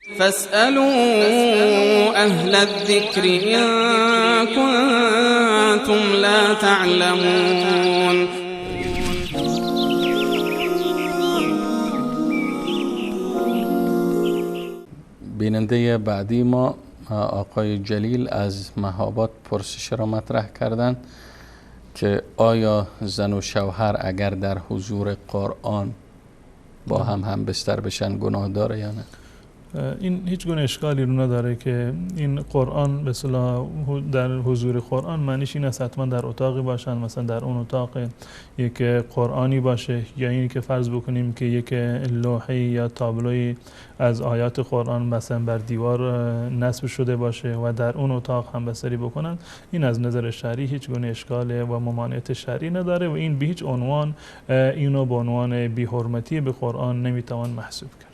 فاسألوا أهل الذكر إن كنتم لا تعلمون. بیننده بعدی ما آقای جلیل از مهاباد پرسش را مطرح کردند که آیا زن و شوهر اگر در حضور قرآن با هم بستر بشن گناه داره یا نه؟ این هیچ گونه اشکالی رو نداره که این قرآن به اصطلاح در حضور قرآن معنیش این است حتما در اتاقی باشن، مثلا در اون اتاق یک قرآنی باشه، یا این که فرض بکنیم که یک لوحی یا تابلوی از آیات قرآن مثلا بر دیوار نصب شده باشه و در اون اتاق هم بستری بکنن. این از نظر شرعی هیچ گونه اشکال و ممانعت شرعی نداره و این به هیچ عنوان اینو به عنوان بی‌حرمتی به قرآن نمیتوان محسوب کرد.